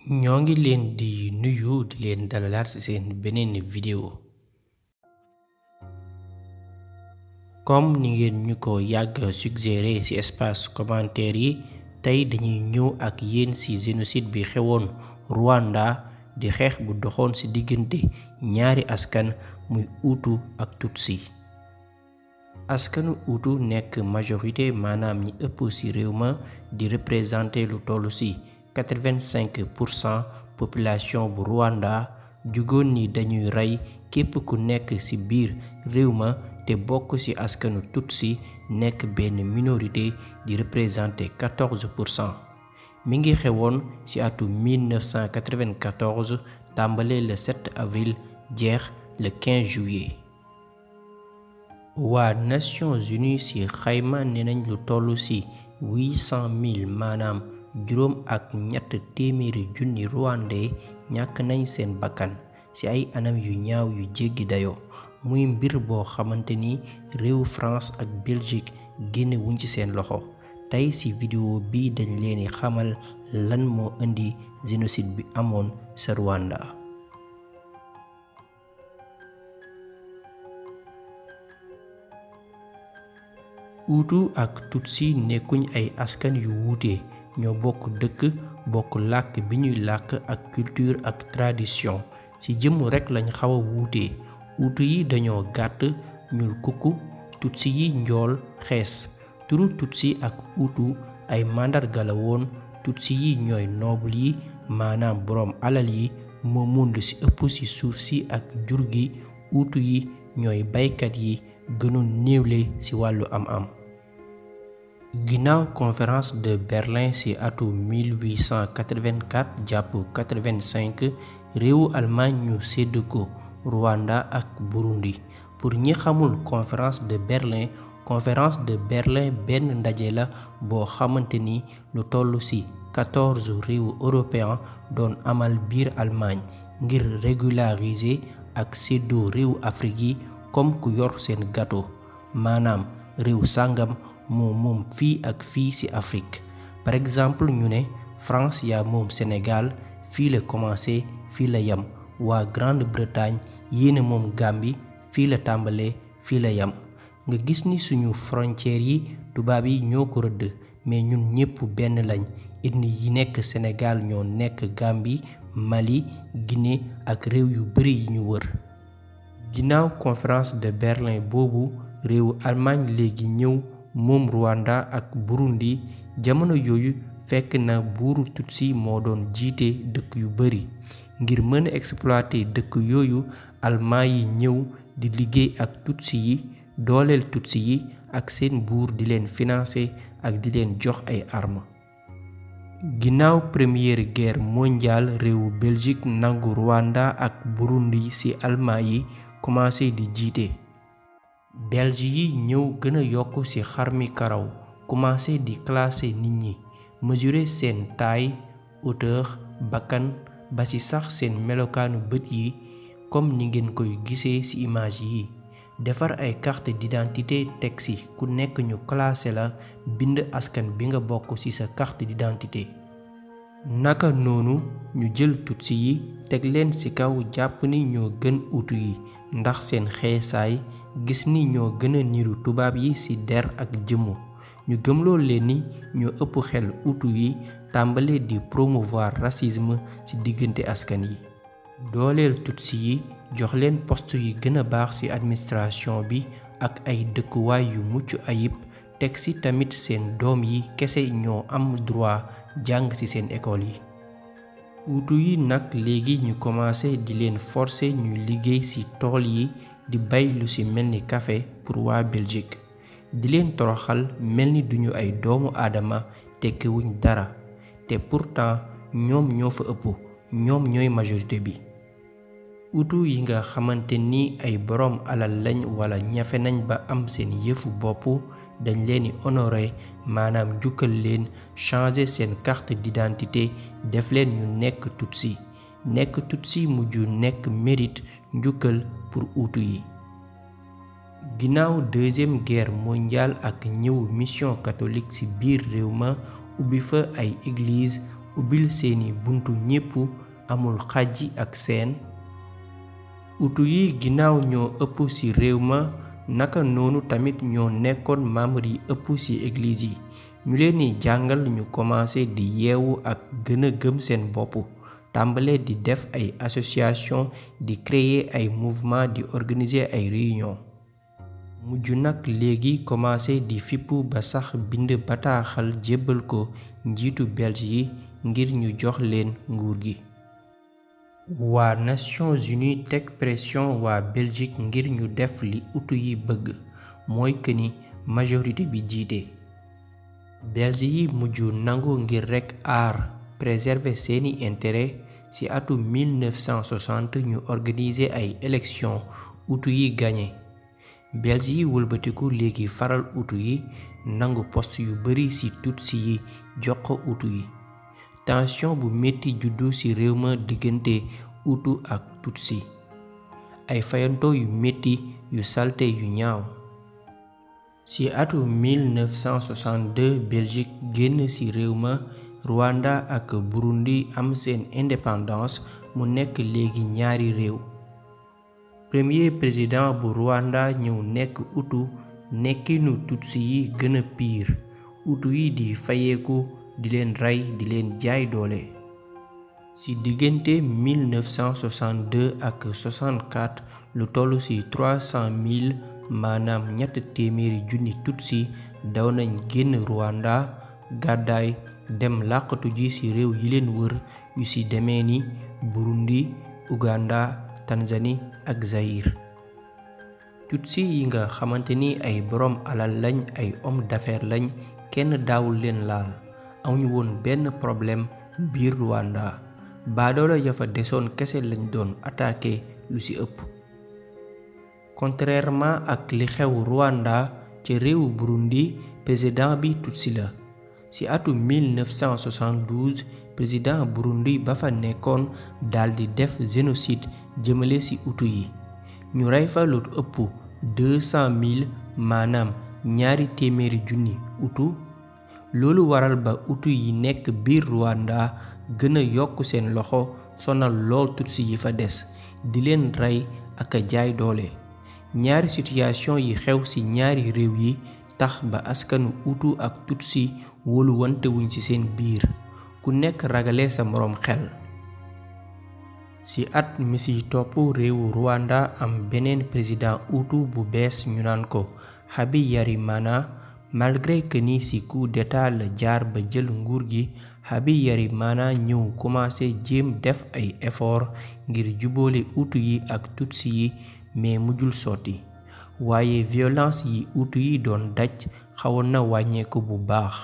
ñoo ngi leen di nuyu di leen dalalaat ci seen beneen vidéo comme ni ngeen ñu ko yàgg suggéré ci espace commentaire yi tey dañuy ñëw ak yéen ci génocide bi xewoon Rwanda di xeex bu doxoon ci diggante ñaari askan muy Hutu ak Tutsi. askanu Hutu nekk majorité maanaam ñi ëpp ci réew ma di représenter lu toll ci 85% population bu Rwanda jugoon ni dañuy rey képp ku nekk ci biir réew ma te bokk ci askanu Tutsi nekk benn minorité di représenter 14%. mi ngi xewoon ci atu 1994 tàmbale le 7 avril jeex le 15 juillet. waa Nations Unies ci xayma ne nañ lu toll ci 800 000 maanaam juróom ak ñett téeméeri junni rwandais ñàkk nañ seen bakkan ci ay anam yu ñaaw yu jéggi dayoo muy mbir boo xamante ni réew France ak Belgique génne wuñ ci seen loxo. tey ci vidéo bi dañ leen di xamal lan moo indi génocide bi amoon sa Rwanda. Hutu ak Tutsi nekkuñ ay askan yu wuute ñoo bokk dëkk bokk làkk bi ñuy làkk ak culture ak tradition ci jëmm rekk lañ xaw a wuute. Hutu yi dañoo gàtt ñuul kukku, Tutsi yi njool xees. turu Tutsi ak Hutu ay màndarga la woon. Tutsi yi ñooy noble yi maanaam boroom alal yi moomoon lu ci ëpp ci suuf si ak jur gi. Hutu yi ñooy baykat yi gënoon néewle ci wàllu am-am. ginnaaw conférence de Berlin ci atu 1884 jàpp 85 réewu Allemagne ñu sédd ko Rwanda ak Burundi. pour ñi xamul conférence de Berlin benn ndaje la boo xamante ni lu toll ci 14 réewu européen doon amal biir Allemagne ngir régulariser ak séddoo réewu Afrique yi comme ku yor seen gâteau maanaam réew sàngam moom fii ak fii ci Afrique. par exemple ñu ne France yaa moom Sénégal fii la commencé fii la yam. waa Grande-Bretagne yéena moom Gambie fii la tàmbalee fii la yam. nga gis ni suñu frontières yi tubaab yi ñoo ko rëdd mais ñun ñépp benn lañ. ethnie yi nekk Sénégal ñoo nekk Gambie, Mali, Guinée ak réew yu bari yi ñu wër. ginnaaw conférence de Berlin boobu réewu Allemagne léegi ñëw moom Rwanda ak Burundi. jamono yooyu fekk na buuru Tutsi moo doon jiite dëkk yu bari. ngir mën a exploiter dëkk yooyu Allemand yi ñëw di liggéey ak Tutsi yi dooleel Tutsi yi ak seen buur di leen financer ak di leen jox ay armes. ginnaaw première guerre mondiale réewu Belgique nangu Rwanda ak Burundi ci Allemand yi commencé di jiite. Belge yi ñëw gën a yokk ci xar mi karaw commencé di classer nit ñi mesurer seen taille, hauteur, bakkan ba ci sax seen melokaanu bët yi comme ni ngeen koy gisee ci image yi. defar ay carte d'identité teg ci ku nekk ñu classé la bind askan bi nga bokk ci sa carte d'identité. naka noonu ñu jël Tutsi yi teg leen ci kaw jàpp ni ñoo gën Hutu yi ndax seen xeesaay gis ni ñoo gën a niru tubaab yi ci der ak jëmm. ñu gëmloo leen ni ñoo ëpp xel Hutu yi tàmbale di promouvoir racisme ci diggante askan yi. dooleel Tutsi yi jox leen poste yi gën a baax ci administration bi ak ay dëkkuwaay yu mucc ayib teg ci tamit seen doom yi kese ñoo am droit jàng ci seen école yi. Hutu yi nag léegi ñu commencé di leen forcer ñuy liggéey ci tool yi di bay lu ci mel ni café pour waa Belgique di leen toroxal mel ni duñu ay doomu aadama tekkiwuñ dara te pourtant ñoom ñoo fa ëpp ñoom ñooy majorité bi. Hutu yi nga xamante ni ay boroom alal lañ wala ñafe nañ ba am seen yëfu bopp dañ leen di honorer maanaam jukkal leen changer seen carte d'identité def leen ñu nekk Tutsi. nekk Tutsi mujj nekk mérite njukkal pour Hutu yi. ginnaaw deuxième guerre mondiale ak ñëw mission catholique ci biir réew ma ubbi fa ay église ubbil seeni buntu ñépp amul xàjji ak seen. Hutu yi ginnaaw ñoo ëpp ci réew ma naka noonu tamit ñoo nekkoon membre yi ëpp ci église yi ñu leen di jàngal ñu commencé di yeewu ak gëna gëm seen bopp tàmbale di def ay association di créer ay mouvement di organiser ay réunion mujj nag léegi commencé di fippu ba sax bind bataaxal jébbal ko njiitu Belge yi ngir ñu jox leen nguur gi. waa Nations Unies teg pression waa Belgique ngir ñu def li Hutu yi bëgg mooy que ni majorité bi jiite. Belge yi mujj nangu ngir rekk aar préserver seeni intérêt ci atum 1960 ñu organiser ay élections Hutu yi gagné. Belge yi wëlbatiku léegi faral Hutu yi nangu poste yu bari ci Tutsi yi jox ko Hutu yi. tension bu metti juddu ci réew ma diggante Hutu ak Tutsi ay fayanto yu metti yu salte yu ñaaw. ci atu 1962 Belgique génn ci réew ma Rwanda ak Burundi am seen indépendance mu nekk léegi ñaari réew. premier président bu Rwanda ñëw nekk Hutu nekkinu Tutsi yi gëna pire Hutu yi di fayeeku di leen rey di leen jaay doole. ci diggante 1962 ak 64 lu toll ci 300,000 maanaam 300,000 Tutsi daw nañ génn Rwanda gàddaay dem làqatu ji ci réew yi leen wër yu ci demee ni Burundi, Uganda, Tanzanie ak Zaïre. Tutsi yi nga xamante ni ay boroom alal lañ ay homme d'affaires lañ kenn daawul leen laal amuñu woon benn problème biir Rwanda baadoola ya fa desoon kese lañ doon attaqué lu ci ëpp. contrairement ak li xew Rwanda ci réewu Burundi président bi Tutsi la. ci atu 1972 président Burundi ba fa nekkoon daldi def génocide jëmale ci Hutu yi ñu rey fa lu ëpp 200,000 maanaam 200,000 Hutu. loolu waral ba Hutu yi nekk biir Rwanda gëna yokk seen loxo sonal lool Tutsi yi fa des di leen rey ak a jaay doole. ñaari situation yi xew ci ñaari réew yi tax ba askanu Hutu ak Tutsi wóolu wante wuñ ci seen biir ku nekk ragale sa moroom xel. ci at mi ci topp réewu Rwanda am beneen président Hutu bu bees ñu naan ko Habyarimana. malgré que ni ci coup d'état la jaar ba jël nguur gi Habyarimana ñëw commencé jéem def ay effort ngir jubóole Hutu yi ak Tutsi yi mais mujjul sotti waaye violence yi Hutu yi doon daj xawoon na wàññeeku bu baax.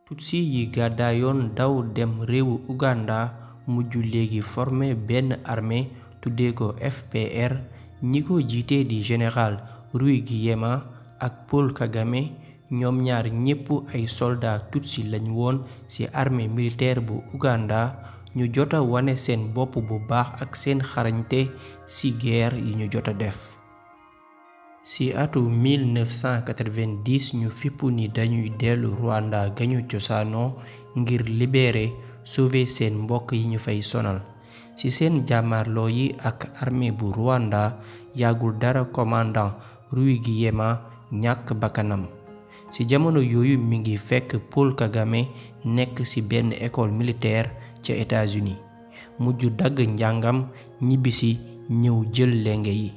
Tutsi yi gàddaayoon daw dem réewu Uganda mujj léegi formé benn armée tuddee ko FPR ñi ko jiite di général Rwigiyema ak Paul Kagame ñoom ñaar ñépp ay soldats Tutsi lañ woon ci armée militaire bu Uganda ñu jota wane seen bopp bu baax ak seen xarañte ci guerre yi ñu jota def. ci atu 1990 ñu fippu ni dañuy dellu Rwanda gañu cosaanoo ngir libérer sauver seen mbokk yi ñu fay sonal. ci seen jàmmarloo yi ak armée bu Rwanda yàggul dara commandant Rwigiyema ñàkk bakkanam. ci jamono yooyu mi ngi fekk Paul Kagame nekk ci benn école militaire ca États-Unis mujj dagg njàngam ñibbisi ñëw jël lenge yi.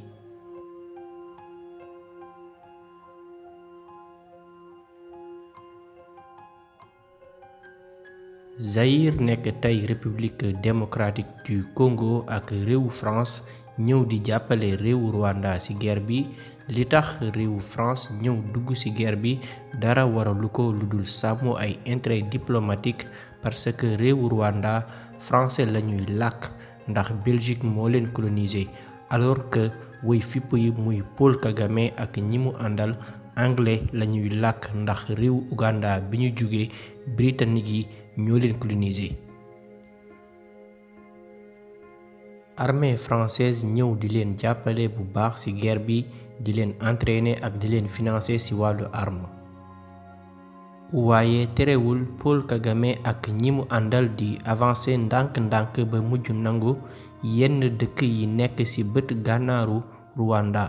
Zaïre nekk tey République démocratique du Congo ak réewu France ñëw di jàppale réewu Rwanda ci guerre bi. li tax réewu France ñëw dugg ci guerre bi dara waralu ko lu dul sàmm ay intérêt diplomatique parce que réewu Rwanda français lañuy làkk ndax Belgique moo leen colonisé alors que woy fipp yi muy Paul Kagame ak ñi mu àndal anglais lañuy làkk ndax réewu Uganda bi ñu jóge britannique yi ñoo leen colonisé. armée française ñëw di leen jàppale bu baax ci guerre bi di leen entraîner ak di leen financer ci wàllu arme. waaye terewul Paul Kagame ak ñi mu àndal di avancer ndànk-ndànk ba mujj nangu yenn dëkk yi nekk ci bët gànnaaru Rwanda.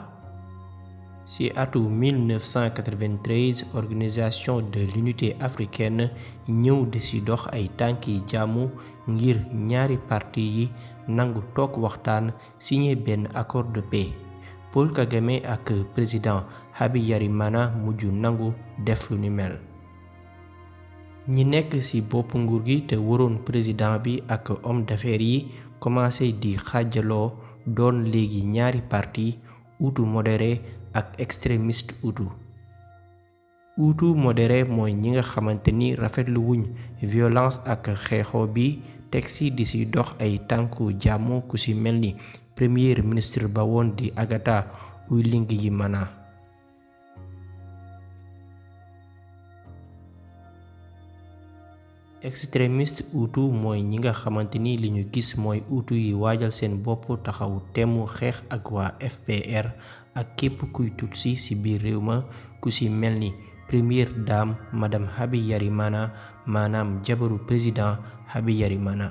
ci atu 1993 organisation de l'unité africaine ñëw di ci dox ay tànki jàmm ngir ñaari parti yi nangu toog waxtaan signé benn accord de paix. Paul Kagame ak président Habyarimana mujj nangu def lu ni mel. ñi nekk ci bopp nguur gi te waroon président bi ak homme d'affaires yi commencé di xaajaloo doon léegi ñaari parti Hutu modéré ak extrémiste Hutu. Hutu modéré mooy ñi nga xamante ni rafetlu wuñ violence ak xeexoo bi teg ci di ci dox ay tànku jàmm ku ci mel ni premier ministre ba woon di Agatha Uwilingiyimana. extrémiste Hutu mooy ñi nga xamante ni li ñu gis mooy Hutu yi waajal seen bopp taxaw temu xeex ak waa FPR ak képp kuy Tutsi ci biir réew ma ku ci mel ni première dame madame Habyarimana maanaam jabaru président Habyarimana.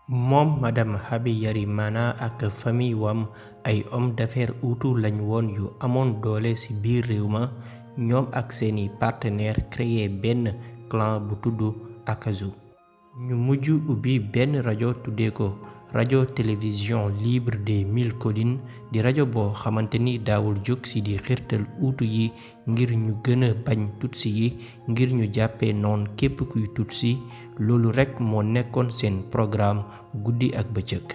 moom madame Habyarimana ak famille wam ay homme d'affaires Hutu lañ woon yu amoon doole ci biir réew ma ñoom ak seeni partenaire créé benn clan bu tudd Akazu. ñu mujj ubbi benn rajo tuddee ko rajo télévision libre des 1000 collines di rajo boo xamante ni daawul jóg ci di xirtal Hutu yi ngir ñu gën a bañ Tutsi yi ngir ñu jàppee noon képp kuy Tutsi. loolu rekk moo nekkoon seen programme guddi ak bëccëg.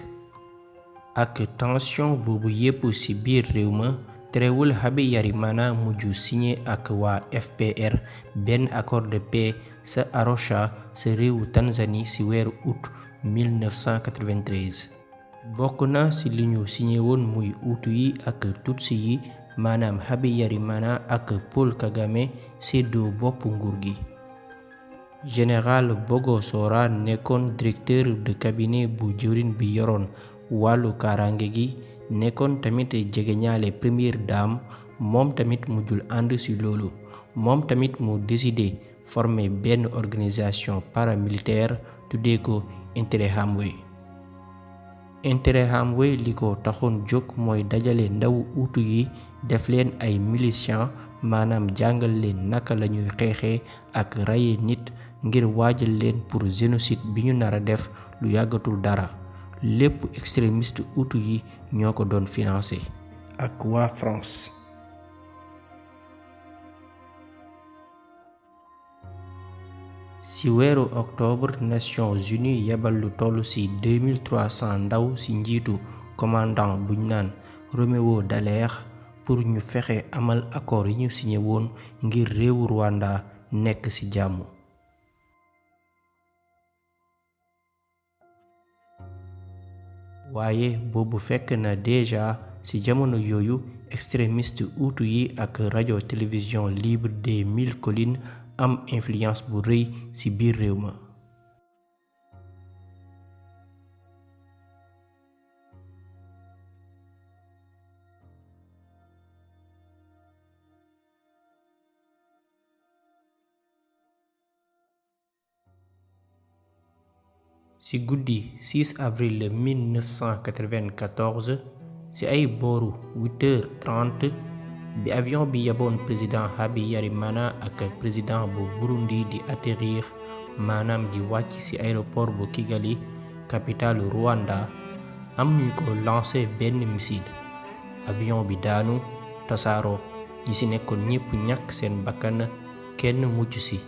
ak tension boobu yépp ci biir réew ma terewul Habyarimana mujj signé ak waa FPR benn accord de paix sa Arusha sa réewu Tanzanie ci weeru août 1993. bokk na ci li ñu signé woon muy Hutu yi ak Tutsi yi maanaam Habyarimana ak Paul Kagame séddoo bopp nguur gi. général Bogosora nekkoon directeur de cabinet bu jëwriñ bi yoroon wàllu kaaraange gi nekkoon tamit jegeñaale première dame moom tamit mujjul ànd ci loolu moom tamit mu décidé former benn organisation paramilitaire tuddee ko Interahamwe. Interahamwe li ko taxoon jóg mooy dajale ndaw Hutu yi def leen ay miliciens maanaam jàngal leen naka lañuy xeexee ak raye nit ngir waajal leen pour génocide bi ñu nar a def lu yàggatul dara lépp extrémiste Hutu yi ñoo ko doon financé ak waa France. ci weeru octobre Nations Unies yebal lu toll ci 2300 ndaw ci njiitu commandant buñ naan Roméo Dallaire pour ñu fexe amal accord yi ñu signé woon ngir réewu Rwanda nekk ci jàmm. waaye boobu fekk na déjà ci jamono yooyu extrémiste Hutu yi ak rajo télévision libre des 1000 collines am influence bu rëy ci biir réew ma. ci guddi 6 avril 1994 ci ay booru 8h30 bi avion bi yeboon président Habyarimana ak président bu Burundi di atterrir maanaam di wàcc ci aéroport bu Kigali capitale Rwanda am ñu ko lancé benn missile avion bi daanu tasaaroo ñi ci nekkoon ñépp ñàkk seen bakkan kenn mucc ci.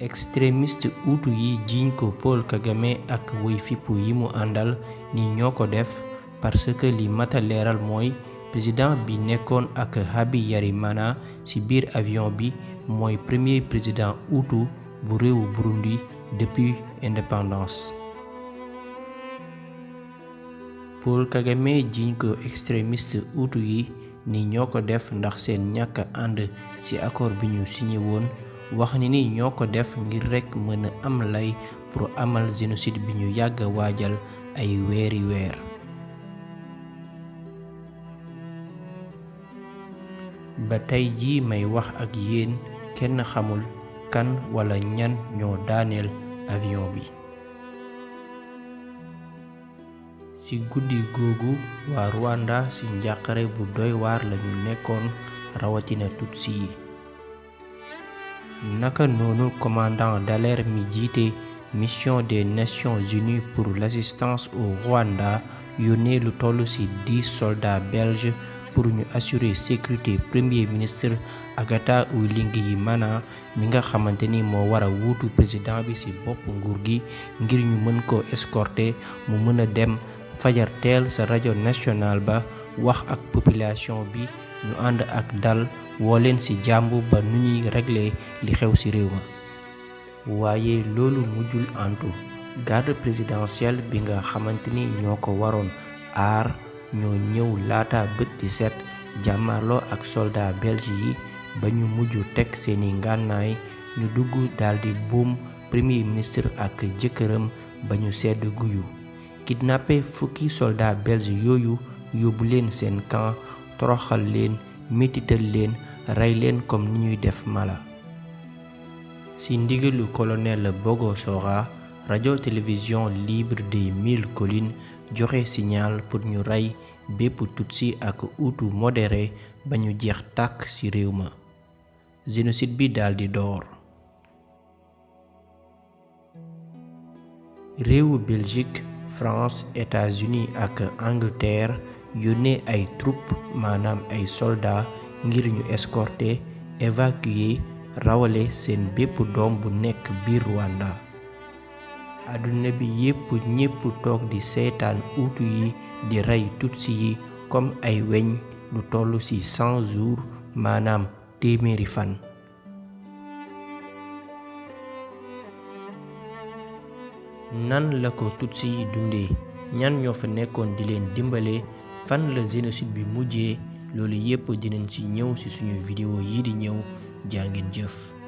extrémiste Hutu yi jiiñ ko Paul Kagame ak woy fippu yi mu àndal ni ñoo ko def parce que li mata leeral mooy président bi nekkoon ak Habyarimana ci biir avion bi mooy premier président Hutu bu réewu Burundi depuis indépendance. Paul Kagame jiiñ ko extrémiste Hutu yi ni ñoo ko def ndax seen ñàkk ànd ci accord bi ñu signé woon wax ni ñoo ko def ngir rekk mën a am lay pour amal génocide bi ñu yàgg waajal ay weeri weer. ba tey jii may wax ak yéen kenn xamul kan wala ñan ñoo daaneel avion bi. ci guddi googu waa Rwanda ci njàqare bu doy waar lañu nekkoon rawatina Tutsi yi. naka noonu commandant d'alerte mi jiite mission des Nations Unies pour l'assistance au Rwanda yónnee lu toll ci 10 soldats belges pour ñu assurer sécurité premier ministre Habyarimana mi nga xamante ni moo war a wuutu président bi ci bopp nguur gi ngir ñu mën ko escorter mu mën a dem fajar teel sa rajo national ba wax ak population bi ñu ànd ak dal woo leen ci jàmb ba nu ñuy régler li xew ci réew ma. waaye loolu mujjul antu garde présidentielle bi nga xamante ni ñoo ko waroon aar ñoo ñëw laata bët di set jàmmarloo ak soldat belge yi ba ñu mujj teg seeni ngànnaay ñu dugg daldi buum premier ministre ak jëkkëram ba ñu sedd guyu kidnappé fukki soldat belge yooyu yóbbu leen seen camp toroxal leen metital leen rey leen comme ni ñuy def mala. ci ndigalu colonel Bogo Sora radio télévision libre des 1000 collines joxe signal pour ñu rey bépp Tutsi ak Hutu modéré ba ñu jeex tàkk ci réew ma. génocide bi daldi door. réewu Belgique France États-Unis ak Angleterre yónnee ay troupes maanaam ay soldats ngir ñu escorter évacuer rawale seen bépp doom bu nekk biir Rwanda. àdduna bi ñépp toog di seetaan Hutu yi di rey Tutsi yi comme ay weñ lu toll ci 100 jours maanaam téeméeri fan. nan la ko Tutsi yi dundee ñan ñoo fa nekkoon di leen dimbale fan la génocide bi mujjee loolu yépp dinañ ci ñëw ci suñu vidéo yi di ñëw jaa ngeen jëf.